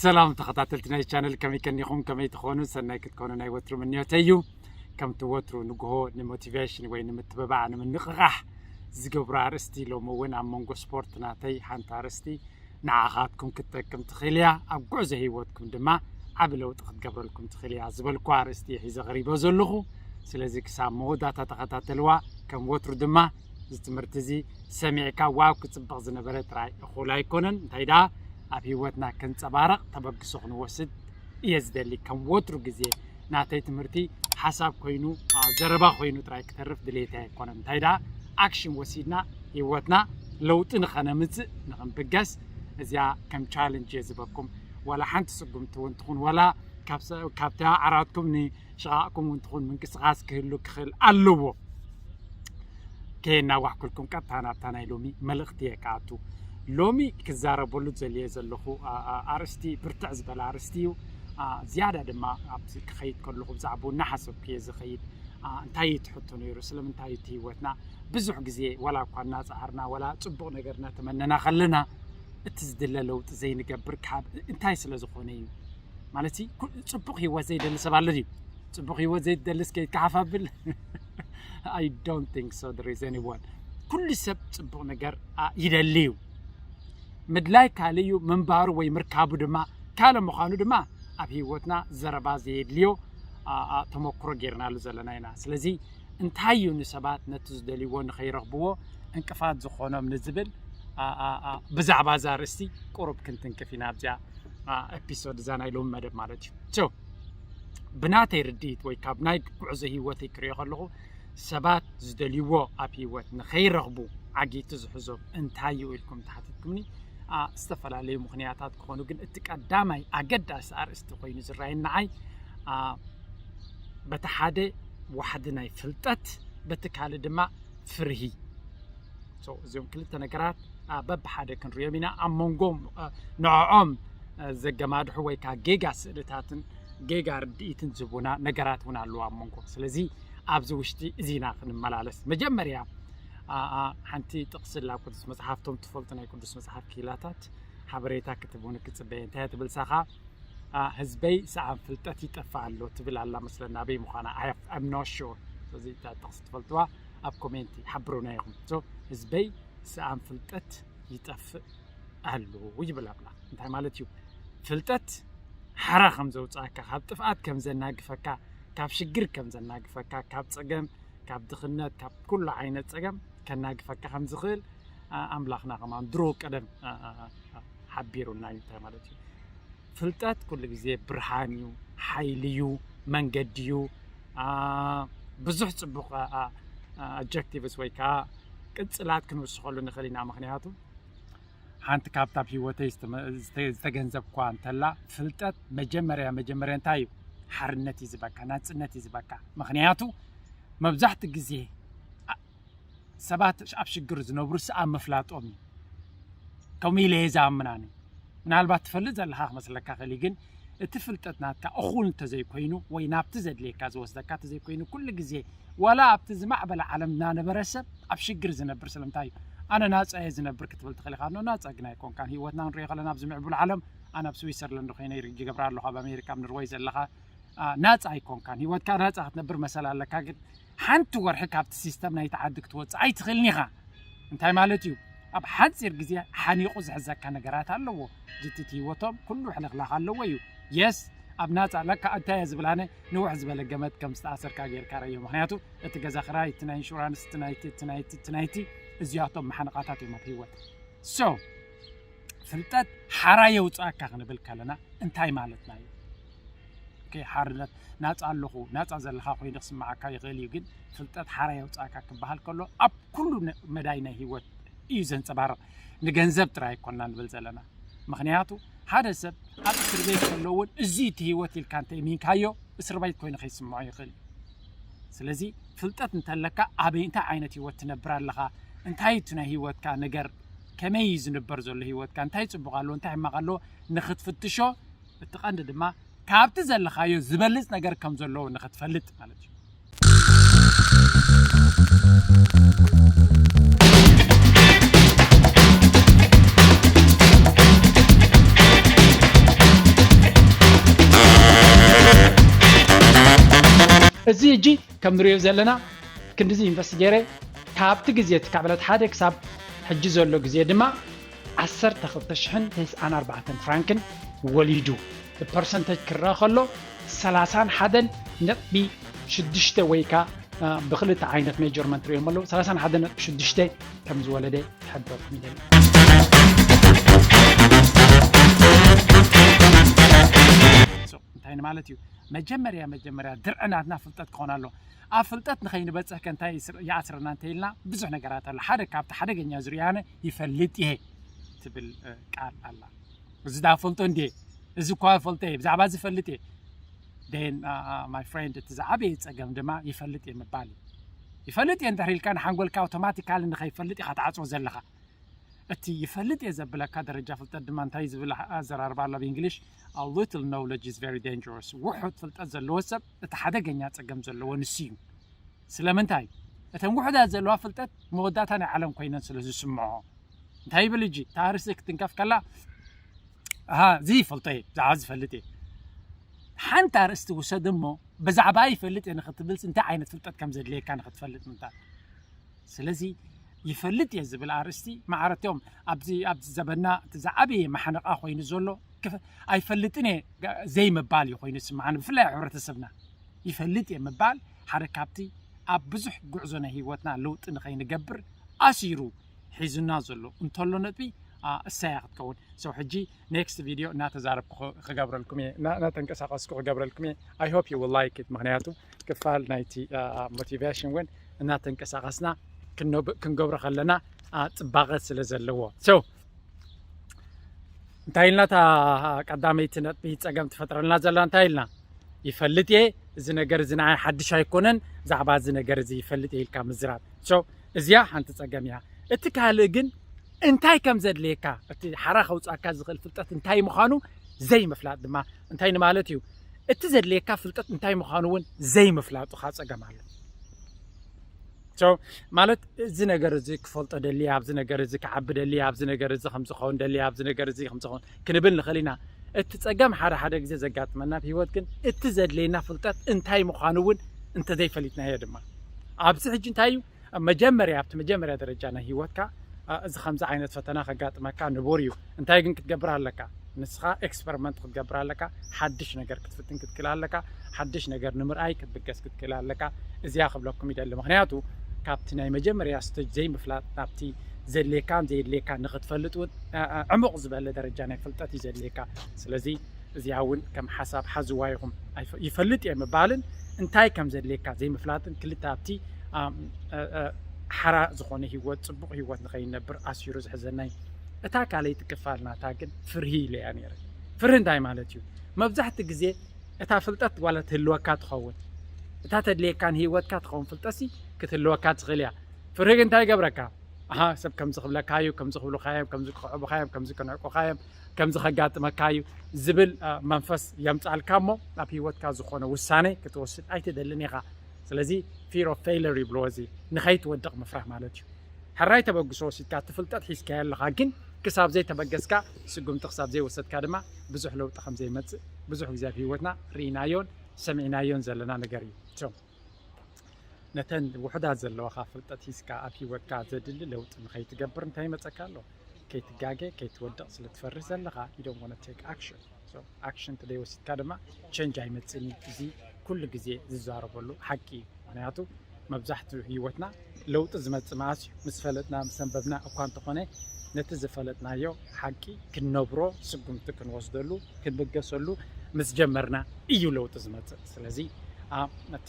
ሰላም ተኸታተልቲ ናይ ቻነል፣ ከመይ ከኒኹም? ከመይ ትኾኑ? ሰናይ ክትኮኑ ናይ ወትሩ ምንዮተይ እዩ። ከምቲ ወትሩ ንግሆ ንሞቲቬሽን ወይ ንምትብባዕ ንምንቕቓሕ ዝገብሩ ኣርእስቲ፣ ሎሚ እውን ኣብ መንጎ ስፖርት ናተይ ሓንቲ ኣርእስቲ ንዓኻትኩም ክትጠቅም ትኽእል እያ፣ ኣብ ጉዕዞ ህይወትኩም ድማ ዓቢ ለውጢ ክትገብረልኩም ትኽእል እያ ዝበልኩ ኣርእስቲ ሒዘ ቀሪበ ዘለኹ። ስለዚ ክሳብ መወዳእታ ተኸታተልዋ። ከም ወትሩ ድማ እዚ ትምህርቲ እዚ ሰሚዕካ ዋው ክጽብቕ ዝነበረ ጥራይ እኹል ኣይኮነን፣ እንታይ ደኣ ኣብ ህይወትና ከንጸባርቕ ተበግሶ ክንወስድ እየ ዝደሊ። ከም ወትሩ ግዜ ናተይ ትምህርቲ ሓሳብ ኮይኑ፣ አ፣ ዘረባ ኮይኑ ጥራይ ክተርፍ ድሌተይ ኣይኮነን፣ እንታይ ደኣ ኣክሽን ወሲድና ህይወትና ለውጢ ንኸነምጽእ ንኽንብገስ እዚኣ ከም ቻለንጅ እየ ዝበኩም። ዋላ ሓንቲ ስጉምቲ እውን ትኹን፣ ዋላ ካብ ሰ-፣ ካብታ ዓራትኩም ንሽቓቕኩም እውን ትኹን ምንቅስቓስ ክህሉ ክኽእል ኣለዎ። ከየናዋሕኩልኩም ቀጥታ ናብታ ናይ ሎሚ መልእኽቲ እየ ክኣቱ። ሎሚ ክዛረበሉ ዘልየ ዘለኹ፣ አ፣ አ፣ ኣርእስቲ ብርትዕ ዝበለ ኣርእስቲ እዩ። አ፣ ዝያዳ ድማ ኣብዚ ክኸይድ ከለኹ ብዛዕባኡ እናሓሰብኩ እየ ዝኸይድ። አ፣ እንታይ እዩ እቲ ሕቶ ነይሩ? ስለምንታይ እዩ እቲ ህይወትና ብዙሕ ግዜ ዋላ እኳ እናጸዓርና ዋላ ጽቡቕ ነገር እናተመነና ከለና እቲ ዝድለ ለውጢ ዘይንገብር ካብ እንታይ ስለ ዝኾነ እዩ? ማለት እዩ፣ ኩ-፣ ጽቡቕ ህይወት ዘይደሊ ሰብ ኣሎ ድዩ? ጽቡቕ ህይወት ዘይደልስ ከይድካ ሓፍ ኣብል? I don't think so there is anyone። ኩሉ ሰብ ጽቡቕ ነገር፣ አ፣ ይደሊ እዩ። ምድላይ ካልእ እዩ፣ ምንባሩ ወይ ምርካቡ ድማ ካልእ ምዃኑ ድማ ኣብ ህይወትና ዘረባ ዘየድልዮ፣ አ፣ አ፣ ተመክሮ ጌርናሉ ዘለና ኢና። ስለዚ እንታይ እዩ ንሰባት ነቲ ዝደልይዎ ንኸይረኽብዎ ዕንቅፋት ዝኾኖም ንዝብል፣ አ፣ አ፣ አ፣ ብዛዕባ እዛ ኣርእስቲ ቁሩብ ክንትንክፍ ኢና ኣብዚኣ፣ አ፣ ኤፒሶድ እዛ ናይ ሎሚ መደብ ማለት እዩ። So፣ ብናተይ ርድኢት ወይ ካብ ናይ ጉዕዞ ህይወተይ ክሪኦ ከለኹ ሰባት ዝደልይዎ ኣብ ህይወት ንኸይረኽቡ ዓጊቱ ዝሕዞም እንታይ እዩ ኢልኩም ተሓቲትኩምኒ፣ አ፣ ዝተፈላለዩ ምኽንያታት ክኾኑ፣ ግን እቲ ቀዳማይ ኣገዳሲ ኣርእስቲ ኮይኑ ዝረኣየኒ ንዓይ፣ አ፣ በቲ ሓደ ዋሕዲ ናይ ፍልጠት፣ በቲ ካልእ ድማ ፍርሂ። So፣ እዚኦም ክልተ ነገራት፣ አ፣ በብሓደ ክንሪኦም ኢና። ኣብ መንጎም፣ አ፣ ንዕኦም፣ አ፣ ዘገማድሑ ወይ ከዓ ጌጋ ስእልታትን ጌጋ ርድኢትን ዝህቡና ነገራት እውን ኣለዉ ኣብ መንጎ። ስለዚ ኣብዚ ውሽጢ እዚ ኢና ክንመላለስ። መጀመርያ፣ አ፣ አ፣ ሓንቲ ጥቕሲ ኣላ ኣብ ቅዱስ መጽሓፍ፣ እቶም ትፈልጡ ናይ ቅዱስ መጽሓፍ ክኢላታት ሓበሬታ ክትህቡኒ ክጽበየ። እንታይ እያ ትብል ሳኻ? አ፣ ህዝበይ ሰኣን ፍልጠት ይጠፍእ ኣሎ ትብል ኣላ መስለና። ኣበይ ምዃና I have- I'm not sure። ስለዚ እታ ጥቕሲ ትፈልጥዋ ኣብ ኮሜንት ሓብሩና ኢኹም። So፣ ህዝበይ ሰኣን ፍልጠት ይጠፍእ ኣሎ ይብል ኣምላኽ። እንታይ ማለት እዩ? ፍልጠት ሓራ ከም ዘውጽኣካ፣ ካብ ጥፍኣት ከም ዘናግፈካ፣ ካብ ሽግር ከም ዘናግፈካ፣ ካብ ጸገም፣ ካብ ድኽነት፣ ካብ ኩሉ ዓይነት ጸገም ከናግፈካ ከም ዝኽእል፣ አ፣ ኣምላኽና ከማን ድሮ ቀደም፣ አ፣ አ፣ አ፣ አ፣ ሓቢሩና እዩ። እንታይ ማለት እዩ? ፍልጠት ኩሉ ግዜ ብርሃን እዩ፣ ሓይሊ እዩ፣ መንገዲ እዩ። አ፣ ብዙሕ ጽቡቕ፣ አ፣ አ፣ አ፣ ኣጀክቲቭስ ወይ ከዓ ቅጽላት ክንውስኸሉ ንኽእል ኢና። ምኽንያቱ ሓንቲ ካብታ ኣብ ህይወተይ ዝተመ-፣ ዝተ-፣ ዝተገንዘብኳ እንተላ፣ ፍልጠት መጀመርያ፣ መጀመርያ እንታይ እዩ? ሓርነት እዩ ዝበካ፣ ናጽነት እዩ ዝበካ። ምኽንያቱ መብዛሕትኡ ግዜ፣ አ-፣ ሰባት ኣብ ሽግር ዝነብሩ ሰኣን ምፍላጦም እዩ። ከምኡ ኢለ እየ ዝኣምን ኣነ። ምናልባት ትፈልጥ ዘለኻ ክመስለካ ክእል እዩ፣ ግን እቲ ፍልጠት ናትካ እኹል እንተዘይኮይኑ ወይ ናብቲ ዘድልየካ ዝወስደካ እንተዘይኮይኑ፣ ኩሉ ግዜ ዋላ ኣብቲ ዝማዕበለ ዓለም እናነበረ ሰብ ኣብ ሽግር ዝነብር ስለምንታይ እዩ? ኣነ ናጻ እየ ዝነብር ክትብል ትኽእል ኢኻ። ኖ፣ ናጻ ግን ኣይኮንካን። ህይወትና ንሪኦ ከለና ኣብዚ ምዕቡል ዓለም፣ ኣነ ኣብ ስዊሰርላንድ ኮይነ ይገብራ ኣለኹ፣ ኣብ ኣሜሪካ ኣብ ኖርወይ ዘለኻ፣ አ፣ ናጻ ኣይኮንካን። ህይወትካ ናጻ ክትነብር መሰል ኣለካ፣ ግን ሓንቲ ወርሒ ካብቲ ሲስተም ናይቲ ዓዲ ክትወጽእ ኣይትኽእልን ኢኻ። እንታይ ማለት እዩ? ኣብ ሓጺር ግዜ ሓኒቑ ዝሕዘካ ነገራት ኣለዎ። ጅቲት ህይወቶም ኩሉ ሕልኽላኽ ኣለዎ እዩ። የስ፣ ኣብ ናጻ ለካ እንታይ እየ ዝብል ኣነ፣ ንውሕ ዝበለ ገመድ ከም ዝተኣሰርካ ጌርካ ረዮ። ምኽንያቱ እቲ ገዛ ክራይ፣ እቲ ናይ ኢንሹራንስ፣ እቲ ናይቲ፣ እቲ ናይቲ፣ እቲ ናይቲ፣ እዚኣቶም መሓንቓታት እዮም ኣብ ህይወት። So፣ ፍልጠት ሓራ የውጽኣካ ክንብል ከለና እንታይ ማለትና እዩ? ኦኬ፣ ሓርነት፣ ናጻ ኣለኹ፣ ናጻ ዘለኻ ኮይኑ ክስምዓካ ይኽእል እዩ፣ ግን ፍልጠት ሓራ የውጽኣካ ክበሃል ከሎ ኣብ ኩሉ ነ-፣ መዳይ ናይ ህይወት እዩ ዘንጸባርቕ። ንገንዘብ ጥራይ ኣይኮንና ንብል ዘለና። ምኽንያቱ ሓደ ሰብ ኣብ እስር ቤት ከሎ እውን እዚ እቲ ህይወት ኢልካ እንተእሚንካዮ እስር ቤት ኮይኑ ከይስምዖ ይኽእል እዩ። ስለዚ ፍልጠት እንተለካ ኣበይ እንታይ ዓይነት ህይወት ትነብር ኣለኻ፣ እንታይ እቲ ናይ ህይወትካ ነገር፣ ከመይ እዩ ዝንበር ዘሎ ህይወትካ፣ እንታይ ጽቡቕ ኣለዎ፣ እንታይ ሕማቕ ኣለዎ ንኽትፍትሾ፣ እቲ ቀንዲ ድማ ካብቲ ዘለኻዮ ዝበልጽ ነገር ከም ዘለዎ ንኽትፈልጥ ማለት እዩ። እዚ ሕጂ ከም ንሪኦ ዘለና ክንዲዚ ኢንቨስት ገይረ ካብቲ ግዜ እቲ ካብ ዕለት ሓደ ክሳብ ሕጂ ዘሎ ግዜ ድማ ዓሰርተ ክልተ ሽሕን ተስዓን ኣርባዕተን ፍራንክን ወሊዱ። ብፐርሰንተጅ ክረአ ከሎ ሰላሳን ሓደን ነጥቢ ሽዱሽተ ወይ ከኣ ብክልተ ዓይነት ሜጀርመንት ሪኦም ኣለዉ ሰላሳን ሓደን ነጥቢ ሽዱሽተ ከም ዝወለደ ክሕብረኩም ይደሊ። እንታይ ማለት እዩ? መጀመርያ መጀመርያ ድርዒ ናትና ፍልጠት ክኾን ኣሎ። ኣብ ፍልጠት ንኸይንበፅሕ ከ እንታይ ይኣስረና እንተኢልና ብዙሕ ነገራት ኣሎ። ሓደ ካብቲ ሓደገኛ ዝርያነ ይፈልጥ እየ ትብል ቃል ኣላ። እዚ ዳ ፈልጦ እንዴ? እዚ እኳ ፈልጦ እየ፣ ብዛዕባ እዚ ፈልጥ እየ። ን ማይ ፍሬንድ እቲ ዝዓበየ ፀገም ድማ ይፈልጥ እየ ምባል እዩ። ይፈልጥ እየ እንድሕር ኢልካ ንሓንጎልካ ኣውቶማቲካሊ ንኸይፈልጥ ኢኻ ትዓፅዎ ዘለኻ። እቲ ይፈልጥ እየ ዘብለካ ደረጃ ፍልጠት ድማ እንታይ ዝብል ኣዘራርባ ኣሎ ብእንግሊሽ? A little knowledge is very dangerous። ውሑድ ፍልጠት ዘለዎ ሰብ እቲ ሓደገኛ ፀገም ዘለዎ ንሱ እዩ። ስለምንታይ? እተን ውሑዳት ዘለዋ ፍልጠት መወዳእታ ናይ ዓለም ኮይነን ስለ ዝስምዖ። እንታይ ይብል እጂ? እታ ኣርእስቲ ክትንከፍ ከላ እዚ ይፈልጦ እየ፣ ብዛዕባ ዝፈልጥ እየ። ሓንቲ ኣርእስቲ ውሰድ እሞ ብዛዕባ ይፈልጥ እየ ንክትብልስ እንታይ ዓይነት ፍልጠት ከም ዘድልየካ ንክትፈልጥ ምንታ። ስለዚ ይፈልጥ እየ ዝብል ኣርእስቲ ማዕረትዮም ኣብዚ ኣብዚ ዘበና እቲ ዝዓበየ ማሕነቓ ኮይኑ ዘሎ ኣይፈልጥን እየ ዘይምባል እዩ ኮይኑ ስምዓኒ ብፍላይ ሕብረተሰብና። ይፈልጥ እየ ምባል ሓደ ካብቲ ኣብ ብዙሕ ጉዕዞ ናይ ህይወትና ለውጢ ንኸይንገብር ኣሲሩ ሒዙና ዘሎ እንተሎ ነጥቢ እሳያ ክትከውን ሰው ሕጂ ኔክስት ቪድዮ እናተዛረብኩ ክገብረልኩም እየ እናተንቀሳቀስኩ ክገብረልኩም እየ። I hope you will like it። ምክንያቱ ክፋል ናይቲ ሞቲቬሽን እውን እናተንቀሳቀስና ክንገብሮ ከለና ፅባቐ ስለ ዘለዎ ሰው እንታይ ኢልና እታ ቀዳመይቲ ነጥቢ ፀገም ትፈጥረልና ዘላ እንታይ ኢልና ይፈልጥ እየ እዚ ነገር እዚ ንዓይ ሓድሽ ኣይኮነን ብዛዕባ እዚ ነገር እዚ ይፈልጥ እየ ኢልካ ምዝራብ እዚኣ ሓንቲ ፀገም እያ። እቲ ካልእ ግን እንታይ ከም ዘድልየካ እቲ ሓራ ከውፃካ ዝኽእል ፍልጠት እንታይ ምዃኑ ዘይምፍላጥ ድማ እንታይ ንማለት እዩ? እቲ ዘድልየካ ፍልጠት እንታይ ምዃኑ እውን ዘይምፍላጡ ካ ፀገም ኣሎ። ማለት እዚ ነገር እዚ ክፈልጦ ደሊ ኣብዚ ነገር እዚ ክዓቢ ደሊ ኣብዚ ነገር እዚ ከምዝኸውን ደሊ ኣብዚ ነገር እዚ ከምዝኸውን ክንብል ንኽእል ኢና። እቲ ፀገም ሓደ ሓደ ግዜ ዘጋጥመና ኣብ ህይወት ግን እቲ ዘድልየና ፍልጠት እንታይ ምዃኑ እውን እንተዘይፈሊጥናዮ ድማ ኣብዚ ሕጂ እንታይ እዩ መጀመርያ ኣብቲ መጀመርያ ደረጃ ናይ ህይወትካ እዚ ከምዚ ዓይነት ፈተና ከጋጥመካ ንቡር እዩ። እንታይ ግን ክትገብር ኣለካ? ንስኻ ኤክስፐሪመንት ክትገብር ኣለካ። ሓድሽ ነገር ክትፍትን ክትክእል ኣለካ። ሓድሽ ነገር ንምርኣይ ክትብገስ ክትክእል ኣለካ። እዚኣ ክብለኩም ይደሊ። ምክንያቱ ካብቲ ናይ መጀመርያ ስቴጅ ዘይምፍላጥ ናብቲ ዘድልየካን ዘየድልየካ ንክትፈልጥ እውን ዕሙቕ ዝበለ ደረጃ ናይ ፍልጠት እዩ ዘድልየካ። ስለዚ እዚኣ እውን ከም ሓሳብ ሓዝዋ ይኹም። ይፈልጥ እየ ምባልን እንታይ ከም ዘድልየካ ዘይምፍላጥን ክልተ ኣብቲ ሓራ ዝኾነ ህይወት ፅቡቕ ህይወት ንኸይነብር ኣሲሩ ዝሕዘናይ። እታ ካልኣይቲ ክፋል ናታ ግን ፍርሂ ኢለያ ነይረ። ፍርሂ እንታይ ማለት እዩ? መብዛሕቲ ግዜ እታ ፍልጠት ዋላ ትህልወካ ትኸውን እታ ተድልየካ ንህይወትካ ትኸውን ፍልጠትሲ ክትህልወካ ትኽእል እያ። ፍርሂ ግን እንታይ ይገብረካ? ኣሃ ሰብ ከምዚ ክብለካ እዩ፣ ከምዚ ክብሉካ እዮም፣ ከምዚ ክኽዕቡኻ እዮም፣ ከምዚ ክንዕቁኻ እዮም፣ ከምዚ ከጋጥመካ እዩ ዝብል መንፈስ የምፃልካ እሞ ኣብ ህይወትካ ዝኾነ ውሳኔ ክትወስድ ኣይትደልን ኢኻ። ስለዚ fear of failure ይብልዎ እዚ ንኸይትወድቕ ምፍራህ ማለት እዩ። ሕራይ ተበግሶ ወሲድካ እቲ ፍልጠት ሒዝካዮ ኣለኻ ግን ክሳብ ዘይተበገስካ ስጉምቲ ክሳብ ዘይወሰድካ ድማ ብዙሕ ለውጢ ከም ዘይመፅእ ብዙሕ ግዜ ኣብ ህይወትና ርኢናዮን ሰሚዕናዮን ዘለና ነገር እዩ። ነተን ውሑዳት ዘለዋኻ ፍልጠት ሒዝካ ኣብ ህይወትካ ዘድሊ ለውጢ ንኸይትገብር እንታይ ይመፀካ ኣሎ? ከይትጋገ ከይትወድቕ ስለ ትፈርህ ዘለኻ you don't wanna take action። ኣክሽን እንተዘይወሲድካ ድማ ቸንጅ ኣይመፅእን እዩ። እዚ ኩሉ ግዜ ዝዛረበሉ ሓቂ እዩ። ምክንያቱ መብዛሕትኡ ህይወትና ለውጢ ዝመፅእ መዓስ እዩ? ምስ ፈለጥና ምስ ኣንበብና እኳ እንተኾነ ነቲ ዝፈለጥናዮ ሓቂ ክንነብሮ ስጉምቲ ክንወስደሉ ክንብገሰሉ ምስ ጀመርና እዩ ለውጢ ዝመፅእ። ስለዚ እቲ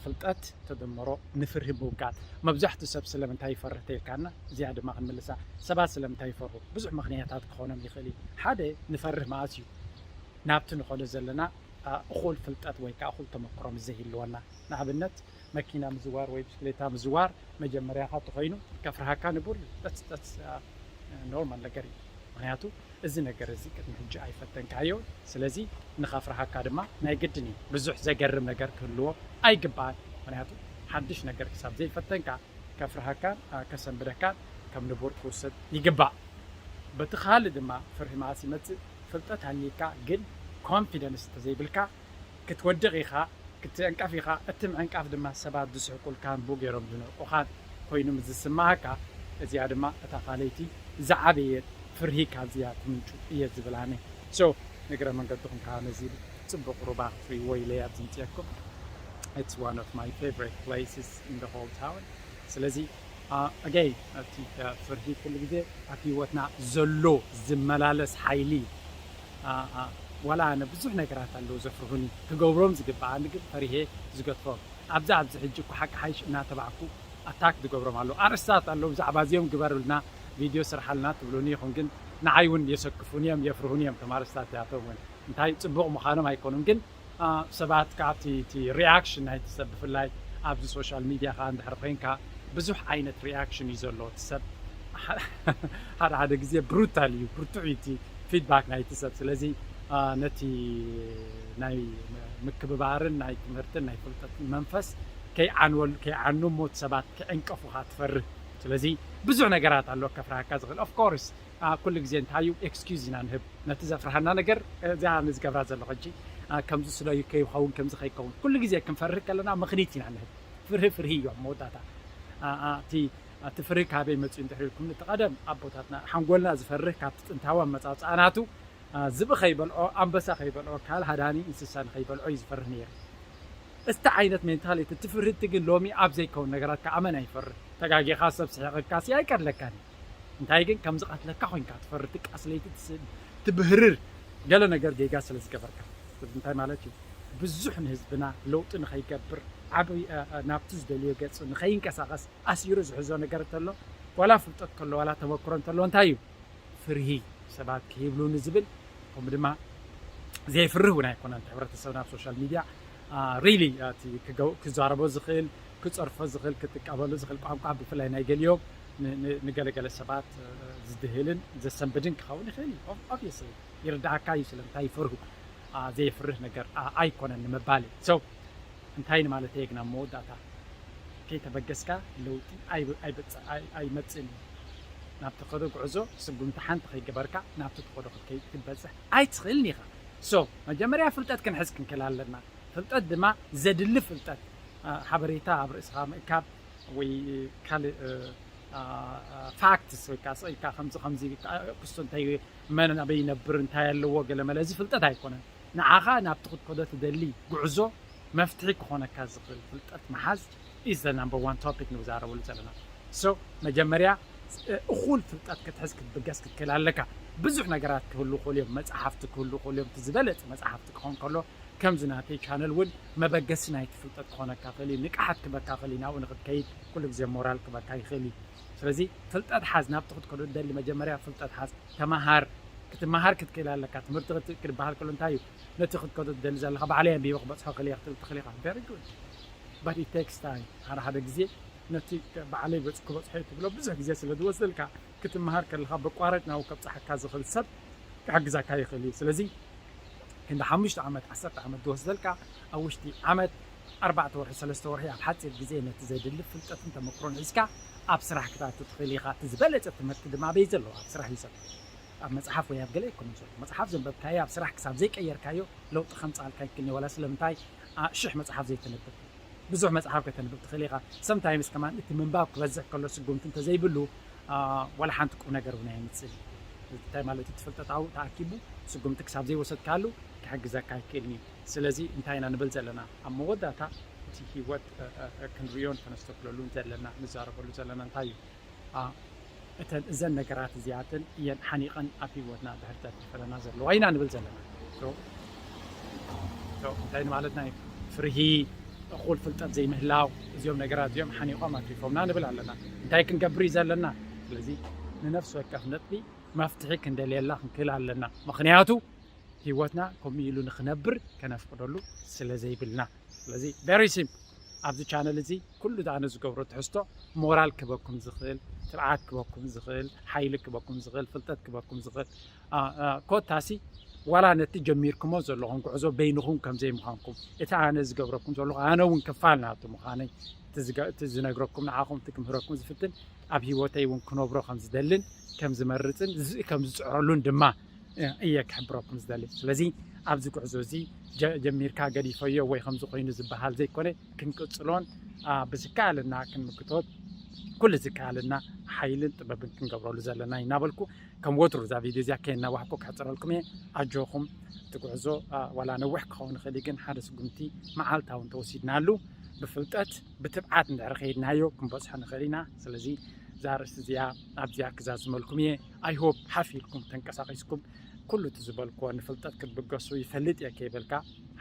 ፍልጠት ተደመሮ ንፍርሂ ምውጋድ። መብዛሕትኡ ሰብ ስለምንታይ ይፈርህ ተይልካና እዚኣ ድማ ክንምልሳ። ሰባት ስለምንታይ ይፈርሁ? ብዙሕ ምኽንያታት ክኾኖም ይኽእል እዩ። ሓደ ንፈርህ መዓስ እዩ? ናብቲ ንኸዶ ዘለና እኹል ፍልጠት ወይ ከዓ እኹል ተመክሮ ምስ ዘይህልወና። ንኣብነት መኪና ምዝዋር ወይ ብስክሌታ ምዝዋር መጀመርያ ካ ተኾይኑ ከፍርሃካ ንቡር እዩ። ኖርማል ነገር እዩ። ምክንያቱ እዚ ነገር እዚ ቅድሚ ሕጂ ኣይፈተንካዮ። ስለዚ ንኸፍርሃካ ድማ ናይ ግድን እዩ። ብዙሕ ዘገርም ነገር ክህልዎ ኣይግባኣን። ምክንያቱ ሓድሽ ነገር ክሳብ ዘይፈተንካ ከፍርሃካን ከሰንብደካን ከም ንቡር ክውሰድ ይግባእ። በቲ ካልእ ድማ ፍርሂ መዓስ ይመፅእ? ፍልጠት ሃልይካ ግን ኮንፊደንስ እንተዘይብልካ ክትወድቕ ኢኻ። ክትዕንቀፍ ኢኻ። እቲ ምዕንቃፍ ድማ ሰባት ዝስሕቁልካን ብኡ ገይሮም ዝንዕቁኻን ኮይኑ ምስ ዝስምዓካ፣ እዚኣ ድማ እታ ካልኣይቲ ዝዓበየት ፍርሂ ካብዚኣ ትምንጩ እየ ዝብል ኣነ። So ንግረ መንገድኹም ከዓ ነዚ ጽቡቕ ሩባ ክትርእይዎ ኢለ እየ ኣብዚ ምጽኤኩም። It's one of my favorite places in the whole town። ስለዚ ኣገይ እቲ ፍርሂ ኩሉ ግዜ ኣብ ህይወትና ዘሎ ዝመላለስ ሓይሊ እዩ። ዋላ ኣነ ብዙሕ ነገራት ኣለዉ ዘፍርሁኒ፣ ክገብሮም ዝግብኣኒ ግን ፈሪሄ ዝገድፎም። ኣብዚ ኣብዚ ሕጂ እኮ ሓቂ ሓይሽ እናተባዕኩ ኣታክ ዝገብሮም ኣለዉ። ኣርእስታት ኣለዉ ብዛዕባ እዚኦም ግበርልና፣ ቪድዮ ስርሓልና ትብሉኒ ኢኹም፣ ግን ንዓይ እውን የሰክፉኒ እዮም፣ የፍርሁኒ እዮም እቶም ኣርእስታት እዚኣቶም እውን። እንታይ ጽቡቕ ምዃኖም ኣይኮኑን፣ ግን ሰባት ካብቲ እቲ ሪኣክሽን ናይቲ ሰብ ብፍላይ ኣብዚ ሶሻል ሚድያ ከዓ እንድሕር ኮይንካ ብዙሕ ዓይነት ሪኣክሽን እዩ ዘሎ እቲ ሰብ። ሓደ ሓደ ግዜ ብሩታል እዩ፣ ብርቱዕ እዩ እቲ ፊድባክ ናይቲ ሰብ። ስለዚ ነቲ ናይ ምክብባርን ናይ ትምህርትን ናይ ፍልጠትን መንፈስ ከይዓንወሉ ከይዓኑ እሞ እቲ ሰባት ክዕንቀፉኻ ትፈርህ። ስለዚ ብዙሕ ነገራት ኣሎ ከፍርሃካ ዝኽእል። Of course ኩሉ ግዜ እንታይ እዩ ኤክስኪዩዝ ኢና ንህብ ነቲ ዘፍርሃና ነገር። እዚኣ ንዝገብራ ዘለኹ ሕጂ ከምዚ ስለ ከይኸውን ከምዚ ከይከውን ኩሉ ግዜ ክንፈርህ ከለና ምኽኒት ኢና ንህብ። ፍርሂ ፍርሂ እዩ ኣብ መወዳእታ። እቲ እቲ ፍርሂ ካበይ መፅኡ እንድሕር ኢልኩም፣ እቲ ቀደም ኣቦታትና ሓንጎልና ዝፈርህ ካብቲ ጥንታዊ ኣመፃፅኣ ናቱ ዝብኢ ከይበልዖ፣ ኣንበሳ ከይበልዖ፣ ካል ሃዳኒ እንስሳ ንከይበልዖ እዩ ዝፈርህ ነይሩ። እስቲ ዓይነት ሜንታሊቲ እቲ ፍርህቲ ግን ሎሚ ኣብ ዘይከውን ነገራት ከዓ መን ኣይፈርህ። ተጋጊኻ ሰብ ስሒቕካሲ ኣይቀትለካን እዩ። እንታይ ግን ከም ዝቐትለካ ኮይንካ ትፈርህ፣ ትቃስ ለይቲ ትስእን፣ ትብህርር፣ ገለ ነገር ጌጋ ስለ ዝገበርካ። ስለዚ እንታይ ማለት እዩ? ብዙሕ ንህዝብና ለውጢ ንኸይገብር፣ ዓብይ ናብቲ ዝደልዮ ገፅ ንኸይንቀሳቐስ ኣሲሩ ዝሕዞ ነገር እንተሎ፣ ዋላ ፍልጠት ከሎ ዋላ ተመክሮ እንተሎ እንታይ እዩ? ፍርሂ ሰባት ከይብሉኒ ዝብል፣ ከምኡ ድማ ዘይፍርህ እውን ኣይኮነን። እቲ ሕብረተሰብና ኣብ ሶሻል ሚድያ ሪሊ እቲ ክዛረቦ ዝኽእል፣ ክፀርፎ ዝኽእል፣ ክጥቀመሉ ዝኽእል ቋንቋ ብፍላይ ናይ ገሊኦም ንገለገለ ሰባት ዝድህልን ዘሰንብድን ክኸውን ይኽእል እዩ። ኦብቪየስሊ ይርዳእካ እዩ ስለምንታይ ይፈርሁ። ዘየፍርህ ነገር ኣይኮነን ንምባል እዩ። እንታይ ንማለተይ ግን ኣብ መወዳእታ ከይተበገስካ ለውጢ ኣይመፅእን እዩ። ናብ ተኸዶ ጉዕዞ ስጉምቲ ሓንቲ ከይገበርካ ናብቲ ተኸዶ ክትበፅሕ ኣይትኽእልን ኢኻ። So መጀመርያ ፍልጠት ክንሕዝ ክንክእል ኣለና። ፍልጠት ድማ ዘድሊ ፍልጠት፣ ሓበሬታ ኣብ ርእስኻ ምእካብ ወይ ካልእ ፋክትስ ወይ ከዓ ስቕ ኢልካ ከምዚ ከምዚ ክስቶ እንታይ መን ኣበይ ይነብር እንታይ ኣለዎ ገለ መለ እዚ ፍልጠት ኣይኮነን። ንዓኻ ናብቲ ክትከዶ ትደሊ ጉዕዞ መፍትሒ ክኾነካ ዝኽእል ፍልጠት ምሓዝ is the number one topic ንዛረበሉ ዘለና። So መጀመርያ እኹል ፍልጠት ክትሕዝ ክትብገስ ክትክእል ኣለካ። ብዙሕ ነገራት ክህሉ ይኽእሉ እዮም፣ መፅሓፍቲ ክህሉ ይኽእሉ እዮም። እቲ ዝበለፀ መፅሓፍቲ ክኾን ከሎ ከምዚ ናተይ ቻነል እውን መበገሲ ናይቲ ፍልጠት ክኾነካ ይኽእል እዩ። ንቅሓት ክበካ ይኽእል እዩ። ናብኡ ንክትከይድ ኩሉ ግዜ ሞራል ክበካ ይኽእል እዩ። ስለዚ ፍልጠት ሓዝ፣ ናብቲ ክትከዶ ትደሊ መጀመርያ ፍልጠት ሓዝ፣ ተመሃር። ክትመሃር ክትክእል ኣለካ። ትምህርቲ ክበሃል ከሎ እንታይ እዩ? ነቲ ክትከዶ ትደሊ ዘለካ ባዕለይ ኣንቢበ ክበፅሖ ክእል እየ ክትብል ትኽእል ኢኻ። Very good but it takes time። ሓደ ሓደ ግዜ ነቲ ባዕለይ ክበፅሖ እየ ትብሎ ብዙሕ ግዜ ስለ ዝወስደልካ ክትመሃር ከለካ በቋረጭ ናብኡ ከብፅሓካ ዝኽእል ሰብ ክሕግዘካ ይኽእል እዩ። ስለዚ ክንዲ ሓሙሽተ ዓመት ዓሰርተ ዓመት ዝወስደልካ ኣብ ውሽጢ ዓመት ኣርባዕተ ወርሒ ሰለስተ ወርሒ ኣብ ሓፂር ግዜ ነቲ ዘድሊ ፍልጠትን ተመክሮን ሒዝካ ኣብ ስራሕ ክትኣቱ ትኽእል ኢኻ። እቲ ዝበለፀ ትምህርቲ ድማ ኣበይ ዘሎ ኣብ ስራሕ እዩ ዘሎ። ኣብ መፅሓፍ ወይ ኣብ ገለ ኣይኮነን ዘሎ። መፅሓፍ ዘንበብካዮ ኣብ ስራሕ ክሳብ ዘይቀየርካዮ ለውጢ ከምፅኣልካ ኣይክእልን እዩ። ዋላ ስለምንታይ ሽሕ መፅሓፍ ዘይተንብብ ብዙሕ መፅሓፍ ከተንብብ ትኽእል ኢኻ። Sometimes ከማን እቲ ምንባብ ክበዝሕ ከሎ ስጉምቲ እንተዘይብሉ ዋላ ሓንቲ ቁም ነገር እውን ኣይምፅእን እዩ። እንታይ ማለት እቲ ፍልጠት ኣብኡ ተኣኪቡ ስጉምቲ ክሳብ ዘይወሰድካሉ ክሕግዘካ ኣይክእልን እዩ። ስለዚ እንታይ ኢና ንብል ዘለና ኣብ መወዳእታ እቲ ህይወት ክንሪዮን ከነስተብለሉን ዘለና ንዛረበሉ ዘለና እንታይ እዩ? እተን እዘን ነገራት እዚኣተን እየን ሓኒቐን ኣብ ህይወትና ድሕር ተትርፈለና ዘለዋ ኢና ንብል ዘለና። እንታይ ንማለትና እዩ? ፍርሂ፣ እኹል ፍልጠት ዘይምህላው፣ እዚኦም ነገራት እዚኦም ሓኒቖም ኣትሪፎምና ንብል ኣለና። እንታይ ክንገብር እዩ ዘለና? ስለዚ ንነፍሲ ወከፍ ነጥቢ መፍትሒ ክንደልየላ ክንክእል ኣለና። ምኽንያቱ ህይወትና ከምኡ ኢሉ ንክነብር ከነፍቅደሉ ስለ ዘይብልና። ስለዚ very simple ኣብዚ ቻነል እዚ ኩሉ ኣነ ዝገብሮ ትሕዝቶ ሞራል ክበኩም ዝኽእል፣ ትብዓት ክበኩም ዝኽእል፣ ሓይሊ ክበኩም ዝኽእል፣ ፍልጠት ክበኩም ዝኽእል፣ ኮታሲ ዋላ ነቲ ጀሚርኩሞ ዘለኹም ጉዕዞ በይንኹም ከም ዘይምዃንኩም፣ እቲ ኣነ ዝገብረኩም ዘለኹ ኣነ እውን ክፋል ናቱ ምዃነይ፣ እቲ ዝነግረኩም ንዓኹም እቲ ክምህረኩም ዝፍትን ኣብ ህይወተይ እውን ክነብሮ ከም ዝደልን ከም ዝመርፅን ከም ዝፅዕረሉን ድማ እየ ክሕብረኩም ዝደሊ። ስለዚ ኣብዚ ጉዕዞ እዚ ጀ- ጀሚርካ ገዲፈዮ ወይ ከምዚ ኮይኑ ዝበሃል ዘይኮነ፣ ክንቅፅሎን አ፣ ብዝከኣለና ክንምክቶት ኩሉ ዝከኣለና ሓይልን ጥበብን ክንገብረሉ ዘለና እዩ እናበልኩ፣ ከም ወትሩ እዛ ቪድዮ እዚኣ ከየናዋሕኩ ከሕፅረልኩም እየ። ኣጆኹም፣ እቲ ጉዕዞ አ፣ ዋላ ነዊሕ ክኸውን ይኽእል እዩ፣ ግን ሓደ ስጉምቲ መዓልታዊ እንተወሲድናሉ ብፍልጠት ብትብዓት እንድሕር ከይድናዮ ክንበፅሖ ንኽእል ኢና። ስለዚ እዛ ኣርእስቲ እዚኣ ኣብዚኣ ክዛዝመልኩም እየ። I hope ሓፍ ኢልኩም ተንቀሳቒስኩም ኩሉ እቲ ዝበልክዎ ንፍልጠት ክትብገሱ ይፈልጥ እየ ከይበልካ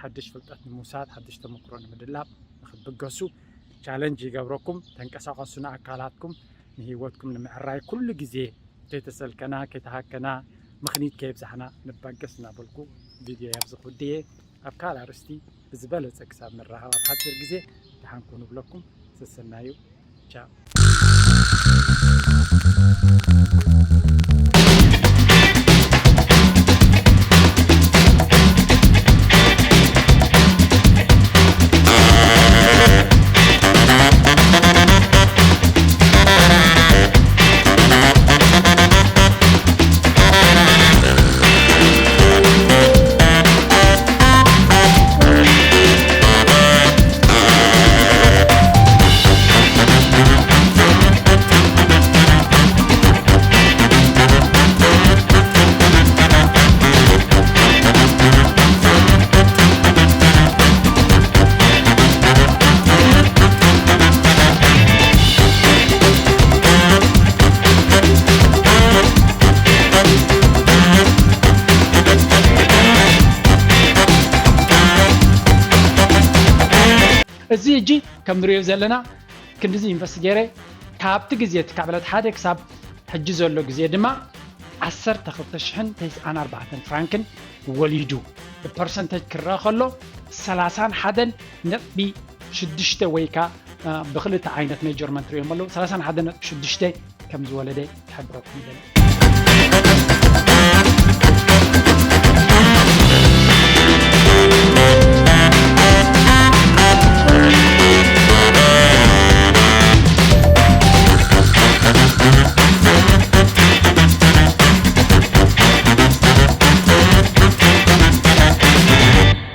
ሓድሽ ፍልጠት ንምውሳድ ሓድሽ ተመክሮ ንምድላብ ንክትብገሱ ቻለንጅ ይገብረኩም። ተንቀሳቐሱ ንኣካላትኩም ንህይወትኩም ንምዕራይ ኩሉ ግዜ ከይተሰልከና ከይተሃከና ምኽኒት ከየብዛሕና ንበገስ እናበልኩ ቪድዮ ኣብዚ ክውድእ እየ። ኣብ ካልእ ኣርእስቲ ብዝበለጸ ክሳብ ንራኸብ ኣብ ሓጺር ግዜ ደሓን ኩኑ እብለኩም። ሰሰናዩ። ቻው። እዚ ሕጂ ከም ንሪኦ ዘለና ክንድዚ ኢንቨስት ገይረ፣ ካብቲ ግዜ እቲ ካብ ዕለት ሓደ ክሳብ ሕጂ ዘሎ ግዜ ድማ ዓሰርተ ክልተ ሽሕን ተስዓን ኣርባዕተን ፍራንክን ወሊዱ። ብፐርሰንተጅ ክረአ ከሎ ሰላሳን ሓደን ነጥቢ ሽዱሽተ ወይ ከኣ ብክልተ ዓይነት ሜጀርመንት ሪኦም ኣለዉ። ሰላሳን ሓደን ነጥቢ ሽዱሽተ ከም ዝወለደ ክሕብረኩም ይደሊ።